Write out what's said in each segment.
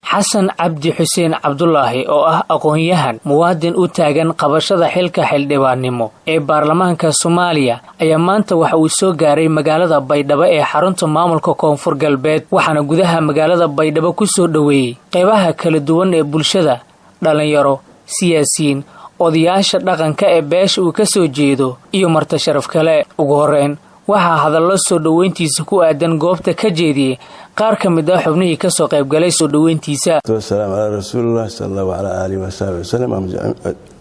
Xasan Cabdi Xuseen Cabdulaahi, oo ah aqoon-yahan muwaadin u taagan qabashada xilka xildhibaannimo ee baarlamaanka Soomaaliya, ayaa maanta waxa uu soo gaaray magaalada Baydhabo ee xarunta maamulka Koonfur Galbeed. Waxaana gudaha magaalada Baydhabo ku soo dhoweeyey qeybaha kala duwan ee bulshada, dhallinyaro, siyaasiyiin, odayaasha dhaqanka ee beesha uu ka soo jeedo iyo marti sharaf kale. Ugu horreyn, waxaa hadallo soo dhoweyntiisa ku aadan goobta ka jeediyey qaar ka mid ah xubnihii kasoo qaybgalay soo dhoweyntiisa. Wasalaamu calaa rasuulillah sala allahu calaa aalihi wasaxbi wasalam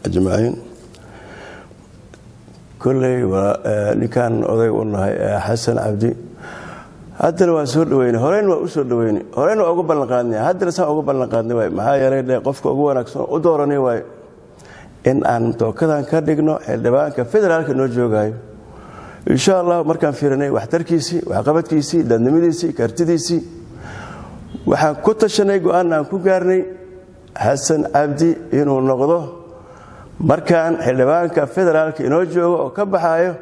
ajmaciin. Kolley waa ninkaan odayg u nahay, Xasan Cabdi. Haddana waan soo dhaweynay, horeyna waa u soo dhaweynay, horeyna waa uga ballanqaadnay, haddana saan uga ballanqaadnay waay. Maxaa yeelay dhe qofka ugu wanaagsan u dooranay waay in aan tookadan ka dhigno xildhibaanka federaalka noo joogayo, insha Allah. Markaan fiirinay waxtarkiisii, waxqabadkiisii, dadnimadiisii, kartidiisii, waxaan ku tashanay, go-aan aan ku gaarnay Xasan Cabdi inuu noqdo markaan xildhibaanka federaalka inoo joogo oo ka baxaayo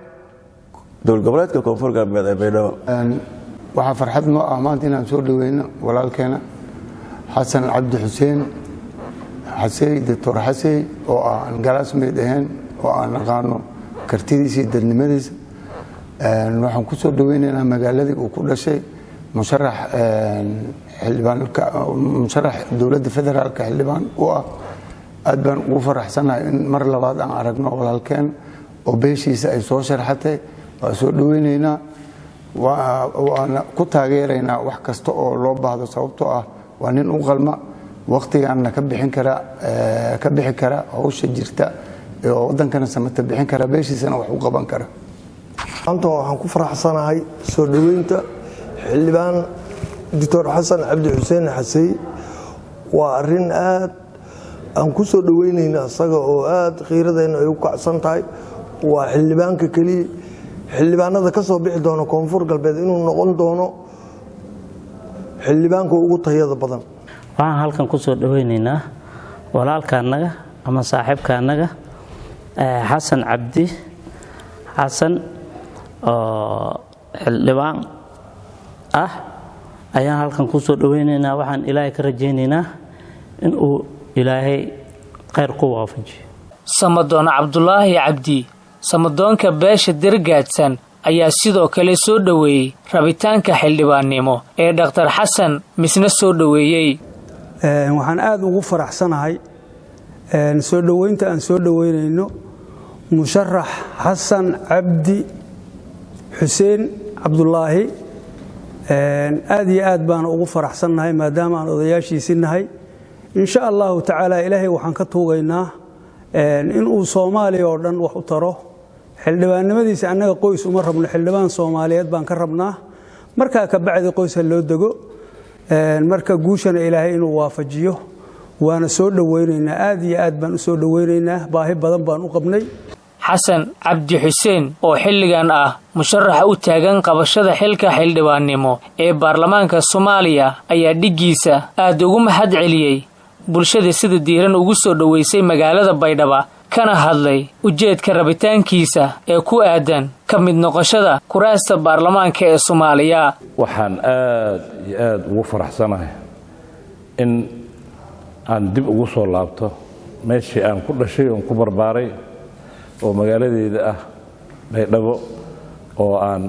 dowlad goboleedka Koonfur Galbeed ee Baydhabo. Waxaa farxad noo ah maanta inaan soo dhaweyno walaalkeena Xasan Cabdi Xuseen Xasey, Doctor Xasey, oo aan classmate ahayn oo aan aqaano kartidiisa iyo dadnimadiisa. Waxaan ku soo dhaweynaynaa magaaladii uu ku dhashay, musharax xildhibaan, musharax dowladda federaalka xildhibaan u ah. Aad baan ugu faraxsanahay in mar labaad aan aragno walaalkeen oo beeshiisa ay soo sharxatay. Waa soo dhaweynaynaa, waana ku taageeraynaa wax kasta oo loo baahdo, sababtoo ah waa nin u qalma, wakhtigaanna ka bixin kara, ka bixi kara hawsha jirta oo waddankana samata bixin kara, beeshiisana wax u qaban kara. Maanta waxaan ku faraxsanahay soo dhoweynta xildhibaan Doctor Xasan Cabdi Xuseen Xasey. Waa arin aad aan ku soo dhoweynayna isaga oo aad khiiradeenna ay u kacsan tahay. Waa xildhibaanka keliya xildhibaanada ka soo bixi doona Koonfur Galbeed inuu noqon doono xildhibaanka ugu tayada badan. Waxaan halkan ku soo dhaweynaynaa walaalkaanaga ama saaxiibkaanaga Xasan Cabdi Xasan oo xildhibaan ah ayaan halkan ku soo dhaweynaynaa. Waxaan Ilaahay ka rajaynaynaa inuu Ilaahay khayr ku waafajiyo. Samadoon Cabdulaahi Cabdi, samadoonka beesha Dirgaadsan, ayaa sidoo kale soo dhoweeyey rabitaanka xildhibaannimo ee Dhakhtar Xasan, misna soo dhoweeyey. Waxaan aada ugu faraxsanahay soo dhoweynta aan soo dhoweynayno musharax Xasan Cabdi Xuseen Cabdulaahi. Aad iyo aad baan ugu faraxsannahay maadaama aan odayaashiisi nahay. Insha Allahu tacaala, Ilaahay waxaan ka tuugaynaa inuu Soomaaliya oo dhan wax u taro. Xildhibaannimadiisa annaga qoys uma rabno, xildhibaan Soomaaliyeed baan ka rabnaa. Markaa ka bacdi qoys ha loo dego. Marka guushana Ilaahay inuu waafajiyo, waana soo dhoweynaynaa, aad iyo aad baan u soo dhoweynaynaa. Baahi badan baan u qabnay. Xasan Cabdi Xuseen, oo xilligan ah musharaxa u taagan qabashada xilka xildhibaannimo ee baarlamaanka Soomaaliya, ayaa dhiggiisa aad ugu mahad celiyey bulshada sida diiran ugu soo dhoweysay magaalada Baydhaba, kana hadlay ujeedka rabitaankiisa ee ku aadan ka mid noqoshada kuraasta baarlamaanka ee Soomaaliya. Waxaan aad iyo aad ugu faraxsanahay in aan dib ugu soo laabto meeshii aan ku dhashay oon ku barbaaray oo magaaladeeda ah Baydhabo, oo aan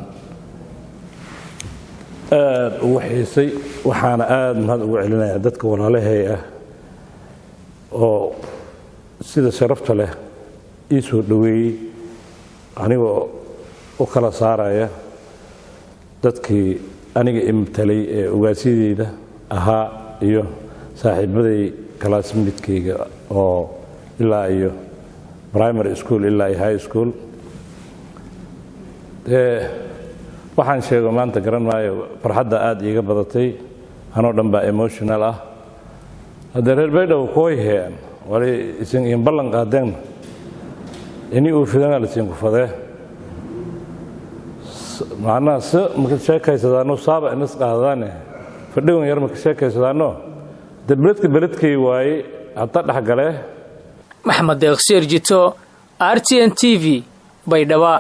aad ugu xiisay. Waxaana aad mahad ugu celinaya dadka walaalahay ah oo sida sharafta leh ii soo dhoweeyey, anigoo u kala saaraya dadkii aniga imtalay ee ogaasyadeyda ahaa iyo saaxiibaday classmate-kayga oo ilaa iyo primary school ilaa iyo high school. Dee waxaan sheego maanta garan maayo, farxadda aad iiga badatay, anoo dhan baa emotional ah. Haddee reer Baydhabo kooyheen wali isin iin ballan qaadeen ini uu fidana lasiin ku fadee, macnaha si maka sheekaysadaano, saaba inas qaadadaane, fadhigan yar maka sheekaysadaano. Dee beledka beledkay waaye hadda dhexgalee. Maxamed Deeqsiir Jito, RTN TV, Baydhaba.